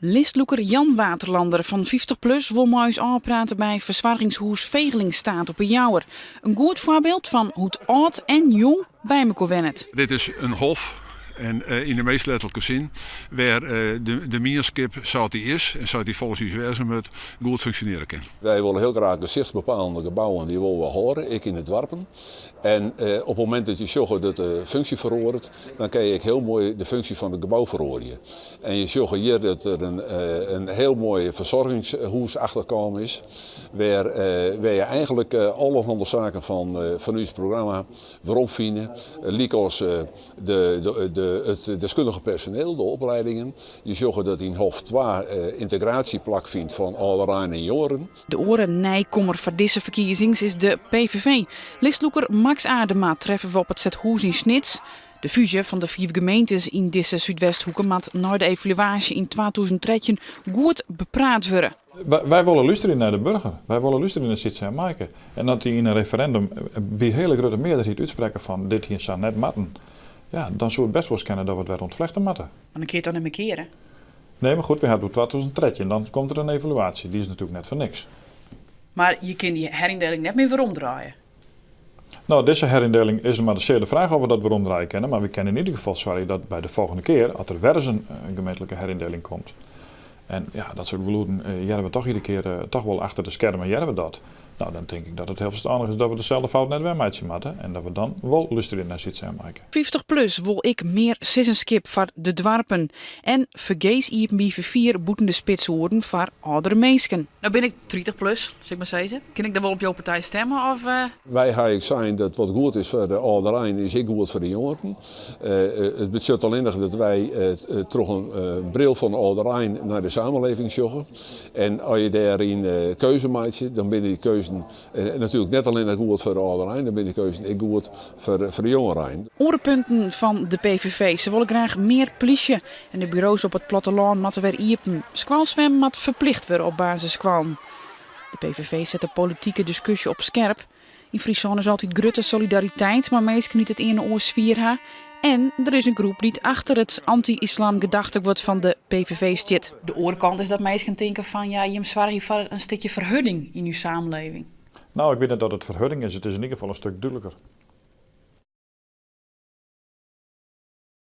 Listlûker Jan Waterlander fan 50PLUS wol mei ús ôfprate by fersoargingshûs Vegelingestate op 'e Jouwer. In goed foarbyld fan hoe't âld en jong by mekoar wennet. Dit is in hof en yn de meast letterlike sin, wêr de mienskip sa't dy is en sa't dy folgens ús wêze moat, goed funksjonearje kin. Wy wolle hiel graach gesichtsbepalende gebouwen, dy wolle we hâlde, ek yn de doarpen. En op it momint dat je sjogge dat de funksje feroaret, dan kinne je ek hiel moai de funksje fan it gebou feroarje. En je sjogge hjir dat der in hiel moai fersoargingshûs achterkaam is, wêr je eigenlik allerhande saken fan ús programma werom fine, lykas de, it deskundige personeel, de opliedingen. Je sjogge dat yn Hof 2 yntegraasje plakfynt fan âlderein en jongeren. De oare nijkommer foar dizze ferkiezings is de PVV. Listlûker Max Aardema treffe we op it stedhûs yn Snits. De fúzje fan de fiif gemeentes yn dizze Súdwesthoeke moat nei de evaluaasje yn 2013 goed bepraat wurde. Wy wolle lústerje nei de burger. Wy wolle lústerje nei Sytse en Maaike. En as dy yn in referendum by hiele grutte mearderheid útsprekke fan dit hie sa net moatten, ja, dan soe it bêst wolris kinne dat we it wer ûntflechte moatte. Mar dan kinne je it toch net mear keare? Nee, mar goed, wy hawwe it oer 2013. Dan komt der in evaluaasje. Dy is natuerlik net foar niks. Mar je kinne dy herindeling net mear weromdraaie? No, dizze herindeling is mar de sear de fraach oft we dat weromdraaie kinne, mar wy kinne yn ieder gefal soargje dat by de folgjende kear, as der wer ris in gemeentlike herindeling komt, en ja, dat soart gelûden hearre we toch iedere kear, toch wol achter de skermen hearre we dat. No, dan tink ik dat it hiel ferstannich is dat we deselde fout net wer meitsje moatte en dat we dan wol lústerje nei Sytse en Maaike. 50PLUS wol ek mear sizzenskip foar de doarpen en fergees iepenbier ferfier bûten de spitsoeren foar âldere minsken. No bin ik 30 plus, sil ik mar sizze. Kin ik dan wol op jo partij stemme of? Wy ha ek sein dat wat goed is foar de âlderein is ek goed foar de jongeren. It betsjut allinnich dat wy troch in bril fan de âlderein nei de samenleving sjogge. En as je dêryn keuzen meitsje, dan binne dy keuzen natuerlik net allinnich goed foar de âlderein, dan binne dy keuzen ek goed foar de jongerein. Oare punten fan de PVV, se wolle graach mear plysje en de buro's op it plattelân moatte wer iepen. Skoalswimmen moat ferplicht wurde op basisskoallen. De PVV set de politike diskusje op skerp. Yn Fryslân is altyd grutte solidariteit mei minsken dy't it earne oars swier ha. En der is in groep dy't achter it anty-islam gedachtegoed fan de PVV stiet. De oare kant is dat minsken tinke fan ja, jim soargje foar in stikje ferhurding yn ús samenleving. No, ik wit net oft it ferhurding is, it is yn ieder gefal in stik dúdliker.